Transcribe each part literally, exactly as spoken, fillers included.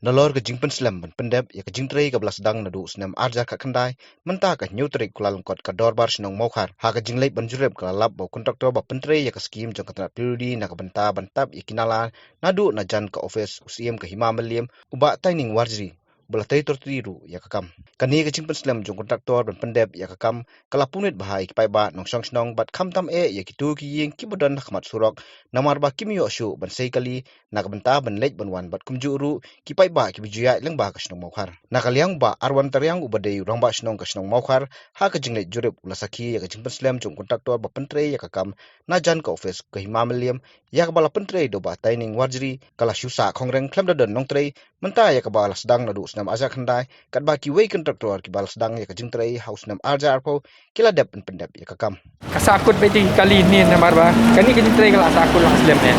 Nalor ka jingpynslem ban pyndep ïa ka jingtrei kaba la sdang naduh u snem arhajar khatkhyndai, mynta ka hynñiew tarik Kyllalyngkot ka Dorbar Shnong Mawkhar ha ka jingleit ban jurip ka la lap ba u kontraktor ba pyntrei ïa ka skim jong ka tnat P W D na ka bynta ban tap ïa ki nala naduh na jan ka ophis u Syiem ka Hima Mylliem, u Bah Taining Warjri, ba la trei torti ruh ïa ka kam. Kane ka jingpynslem jong u kontraktor ban pyndep ïa ka kam ka la pynwit bha ïa ki paidbah nongshong shnong bad khamtam eh ïa kito ki ïing kiba don ha khmat surok, namar ba kim ïoh shuh ban sei kali na ka bynta ban leit ban wan bad kumjuh ruh ki paidbah kiba ju ïaid lyngba ka shnong Mawkhar. Na ka liang u Bah Arwan Tariang uba dei u rangbah shnong ka shnong Mawkhar, ha ka jingleit jurip u la sakhi ïa ka jingpynslem jong u kontraktor ba pyntrei ïa ka kam na jan ka ophis ka Hima Mylliem, ïa kaba la pyntrei da u Bah Taining Warjri, ka la shu sah khongreng khlem da don nongtrei, mynta ïa kaba la sdang naduh u snem arhajar khatkhyndai, katba kiwei ki kontraktor kiba la sdang ïa ka jingtrei ha u snem arhajar arphew, ki la dep ban pyndep ïa ka kam. Ka sahkut beit ki kali ne namar ba kane ka jingtrei ka la sahkut la slem ne.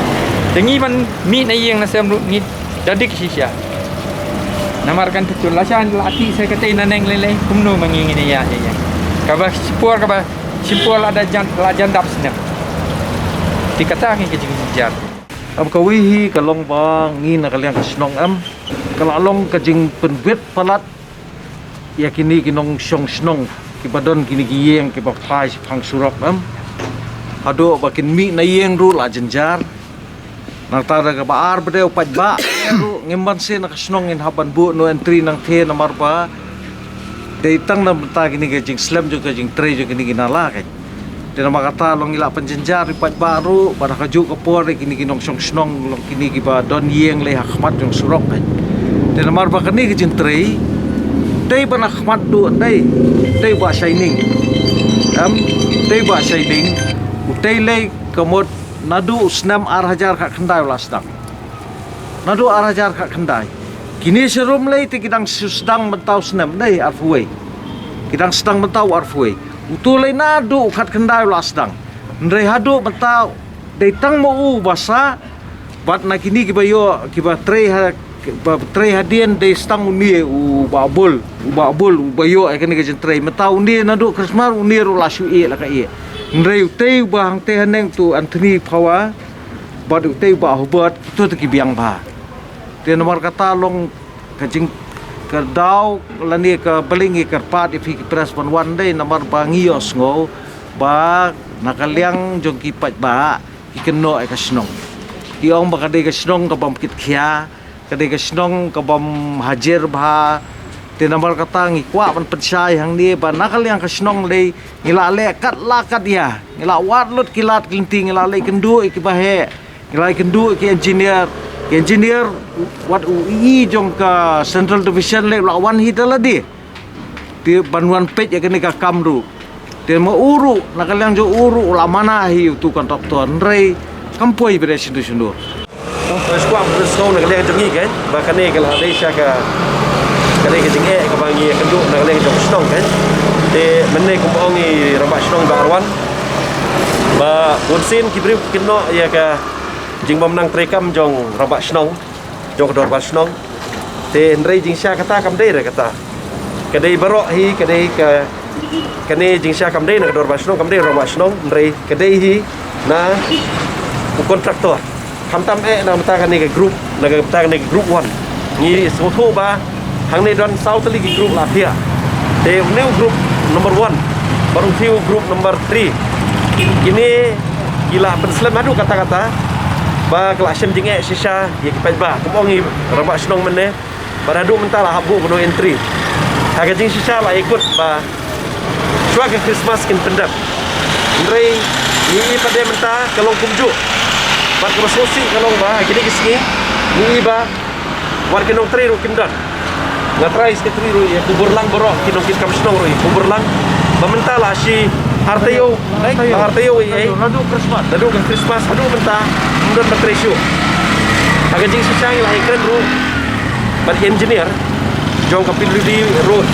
Te ngi ban mih na ïing na sem ruh ngi da dik shisha. Namar kan tu la shan la ti sa katei na neng lei lei kumno ma ngi ngin ïa ïa. Kaba shipor kaba shipor la da jan la jan dap snem. Te kata ngi ka jingjar. Em, kawei hi ka long ba ngi na ka liang ka shnong em, ka la long ka jingpynbit palat ïa kine ki nongshong shnong kiba don kine ki ïing kiba phai shaphang surok em. Haduh ba kin mih na ïing ruh la jynjar. Nangta da kaba ar ba dei u paidbah ruh ngim banse na ka shnong ngin hap ban buh no entry nangtei namar ba dei tang na bynta kine ki jingslem jong ka jingtrei jong kine ki nala ka. Te namar kata long ngi la pynjynjar ïa u paidbah ruh, bad ha kajuh ka por ïa kine ki nongshong shnong, long kine kiba don ïing lei ha khmat jong surok ka. Te namar ba kane ka jingtrei, tei ba na khmat duh dei, tei ba shining. Em, tei ba shining, u tei lei ka mut naduh u snem arhajar khatkhyndai u la sdang. Naduh arhajar khatkhyndai. Kine sharum lei te ki dang sdang mynta u snem dei arphew wei. Ki dang sdang mynta u arphew wei. Utu lei naduh u khatkhyndai u la sdang. Hynrei haduh mynta dei tang ma u ba sah, bad na kine kiba ïoh, kiba trei ha, kiba trei hadien dei tang une u Bah Bul, u Bah Bul, uba ïoh ïa kane ka jingtrei. Mynta une naduh Christmas une ruh la shu ïeh la ka ïeh. Hynrei utei uba hangtei haneng tu Anthony Phawa, bad utei u Bah Hubert, kito te ki biang bha. Te namar kata long ka jing, ka daw lane ka bling ïa ka kyrpad ïa phi ki press ban wan dei namar ba ngi ïohsngew ba na ka liang jong ki paidbah ki kynnoh ïa ka shnong. Ki ong ba ka dei ka shnong kabym kit khia, ka dei ka shnong kabym hajir bha. Te namar kata ngi kwah ban pynshai hangne ba na ka liang ka shnong lei ngi la leh kat la kat ïa, ngi la wad lut ki lad ki lynti, ngi la leh kynduh ïa kiba heh. Ngi la ïakynduh ki engineer, ki engineer wat u E E jong ka Central Division leh u la wan hi da lade. Te ban wan peit ïa kane ka kam ruh. Te ma u ruh, na ka liang jong u ruh, u la mana hi utu u contractor. Hynrei kam poi bad shyndu shyndu. Shuwa ba sngewbha na ka liang jong ngi kan, ba kane ka la dei sha ka, kane ka jingeh kaba ngi ïakynduh na ka liang jong ka shnong kan. Te mynne kumba ong i rangbah shnong Bah Arwan, ba bun sien ki briew ki kynnoh ïa ka jingbym nang treikam jong rangbah shnong, jong ka dorbar shnong. Te hynrei jingshisha kata kam dei re kata. Ka dei baroh hi, ka dei ka, kane jingshisha kam dei na ka dorbar shnong, kam dei rangbah shnong, hynrei ka dei hi na u contractor. Khamtam eh na ka bynta kane ka group, na ka bynta kane ka group one. Ngi sngewthuh ba hangne don saw tylli ki group la thiah. Te une u group number one bad u thie u group number three, kine ki la pynslem haduh katta katta ba ka la shem jingeh shisha ïa ki paidbah. Kum ong i rangbah shnong mynne, bad haduh mynta la hap buh ba no entry. Ha ka jingshisha la ïakut ba shuwa ka Christmas kin pyndep. Hynrei ngi i pat de mynta ka long kumjuh. Bad kaba sngewsih ka long ba ha kine ki sngi ngi i ba wat ki nongtrei ruh kim don. Nga trai secretary ruh ïa u Burlang baroh, ki nongkitkam shnong ruh ïa u Burlang. Ba mynta la shi ar taïew, eh, ar taïew ïa, eh, naduh Christmas, naduh ka Christmas haduh mynta ym don ba trei shuh. Ha ka jingshisha ngi la ïakren ruh bad engineer jong ka P W D road.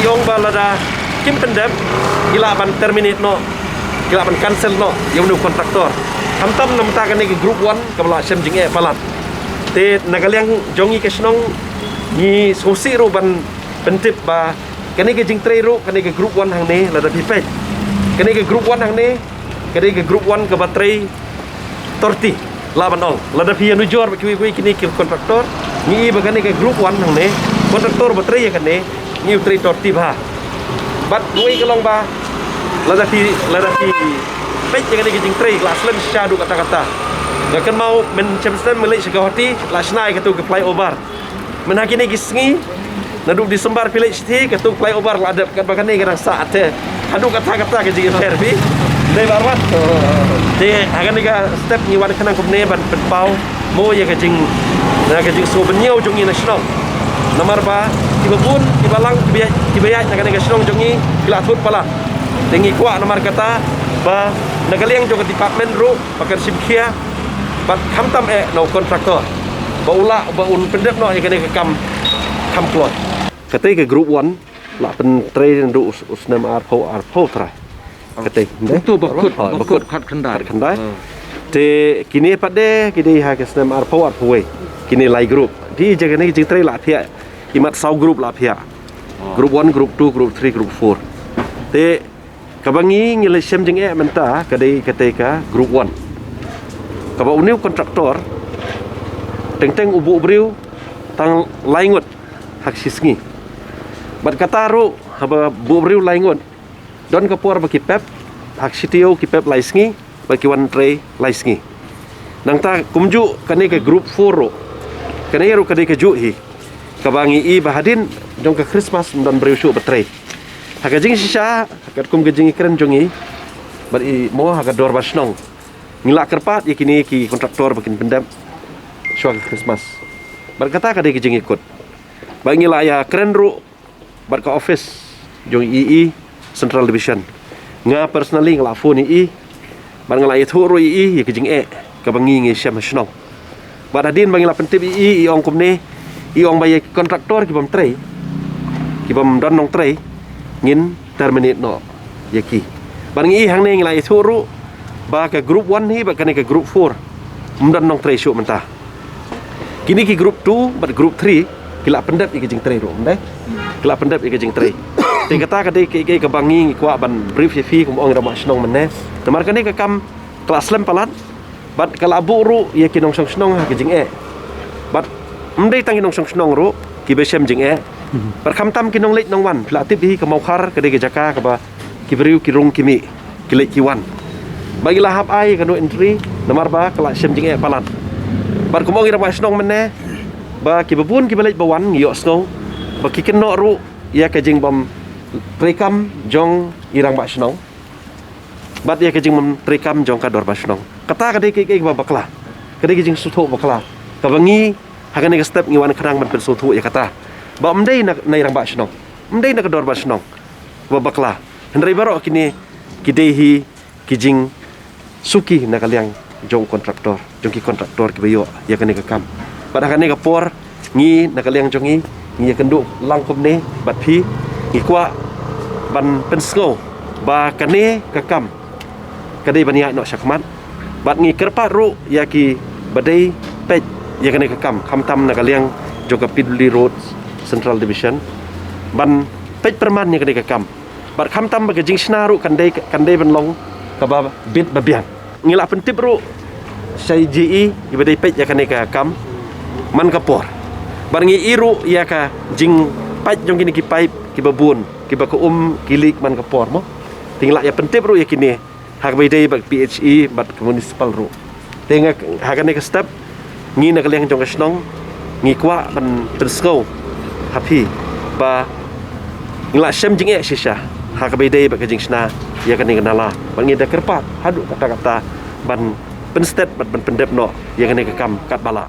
I ong ba lada kim pyndep, ki lah ban terminate noh, ki lah ban cancel noh ïa une u contractor. Khamtam na bynta kane ka group one kaba la shem jingeh palat. Te na ka liang jong ngi ka shnong ngi sngewsih ruh ban pyntip ba kane ka jingtrei ruh, kane ka group one hangne lada phi peit, kane ka group one hangne ka dei ka group one kaba trei thirty. La ban ong, lada phi ïanujor bad kiwei kiwei kine ki contractor, ngi i ba kane ka group one hangne, contractor ba trei ïa kane, ngi u trei tor ti bha. Bad wei ka long ba, lada phi, lada phi peit ïa kane ka jingtrei, la slem shisha haduh katta katta. Nga kynmaw, mynshem snem nga leit sha Guwahati, la shna ïa katu ka flyover. Mynta kine ki sngi, naduh December phi leit shithi, katu flyover la dep, katba kane ka dang sah te. Haduh katta katta ka jingïapher phi. Dei baroh. Te ha kane ka step ngi wan khnang kumne ban pynpaw mo ïa ka jing, na ka jingsngewbha jong ngi na shnong. Namar ba kiba bun, kiba lang, kiba ïaid, kiba ïaid na kane ka shnong jong ngi, ki la thut palat. Te ngi kwah namar kata ba na ka liang jong ka department ruh ba kan shim khia bad khamtam eh na u contractor ba u lah ba un pyndep noh ïa kane ka kam kham kloi. Katei ka group one la pyntrei naduh u, u snem arphew arphew trai. Katei. Uto ba kut, hooid, ba ba kut kut. Khatkhyndai. Khatkhyndai. Hmm. Te kine pat de ki dei ha ka snem arphew arphew wei. Kine lai group. Te ïa kane ka jingtrei la phiah. Imat saw group la phiah. Oh. Group one, group two, group three, group four. Te kaba ngi ngi la shem jingeh mynta ka dei katei ka group one. Kaba une u contractor teng teng u buh briew tang lai ngut ha ka shi sngi. Bad kata ruh haba buh briew lai ngut, don ka por ba ki pep ha ka shi taïew, ki pep lai sngi, ba ki wan trei lai sngi. Nangta kumjuh kane ka group four ruh, kane ruh ka dei kajuh hi. Kaba ngi i ba hadien jong ka Christmas ym don briew shuh ba trei. Ha ka jingshisha, katkum ka jingïakren jong ngi bad i mo ha ka dorbar shnong, ngi la kyrpad ïa kine ki contractor ba kin pyndep shuwa ka Christmas. Bad kata ka dei ka jingïakut. Bad ngi la ïakren ruh bad ka office jong i, i Central Division. Nga personally nga la phone i, i bad nga la ïathuh ruh i, i ïa ka jingeh kaba ngi ngi shem ha shnong. Bad hadien ba ngi la pyntip i, i, i ong kumne, i ong ba ïa ki contractor ki bym trei, ki bym don nongtrei, ngin terminate noh ïa ki. Bad ngi i hangne ngi la ïathuh ruh ba ka group one hi bad kane ka group four ym don nongtrei shuh mynta. Kine ki group two bad group three ki la pyndep ïa ka jingtrei ruh, ym dei? Ki la pyndep ïa ka jingtrei. Te kata ka dei ka, ka, kaba ngi ngi kwah ban brief ïa phi kum ong i rangbah shnong mynne. Namar kane ka kam ka la slem palat bad ka la buh ruh ïa ki nongshong shnong ha ka jingeh. Bad ym dei tang ki nongshong shnong ruh kiba shem jingeh. Bad khamtam ki nongleit nongwan, phi la tip hi ka Mawkhar ka dei ka jaka kaba ki briew ki rung ki mih, ki leit ki wan. Ba ngi la hap ai ka no entry namar ba ka la shem jingeh palat. Bad kum ong i rangbah shnong mynne ba kiba bun kiba leit ba wan ngi ïohsngew ba ki kynnoh ruh ïa ka jingbym treikam jong i rangbah shnong bad ïa ka jingbym treikam jong ka dorbar shnong. Kata ka dei ka, ka, kaba bakla, ka dei ka jingsngewthuh bakla kaba ngi ha kane ka step ngi wan khnang ban pynsngewthuh ïa kata ba ym dei na, na i rangbah shnong, ym dei na ka dorbar shnong ba bakla. Hynrei baroh kine ki dei hi ki jingsuki na ka liang jong kontraktor, jong ki kontraktor kiba ïoh ïa kane ka kam. Bad ha kane ka por ngi na ka liang jong ngi ngi ïakynduh lang kumne bad phi, ngi kwah ban pynsngew ba kane ka kam ka dei ban ïaid noh shakhmat. Bad ngi kyrpad ruh ïa kiba dei peit ïa kane ka kam, khamtam na ka liang jong ka P W D Roads Central Division, ban peit pyrman ïa kane ka kam. Bad khamtam ba ka jingshna ruh kan dei, kan dei ban long kaba bit ba biang. Ngi la pyntip ruh sha i J E iba dei peit ïa kane ka kam man ka por. Bad ngi i ruh ïa ka jingpait jong kine ki paip kiba bun, kiba ka um ki leak man ka por mo. Te ngi la ïa pyntip ruh ïa kine ha kaba ïadei bad P H E bad ka municipal ruh. Te nga ha kane ka step ngi na ka liang jong ka shnong ngi kwah ban pynsngew ha phi ba ngi la shem jingeh shisha ha kaba ïadei bad ka jingshna ïa kane ka nala. Bad ngi da kyrpad haduh katta katta ban pynstet bad ban pyndep noh ïa kane ka kam katba lah.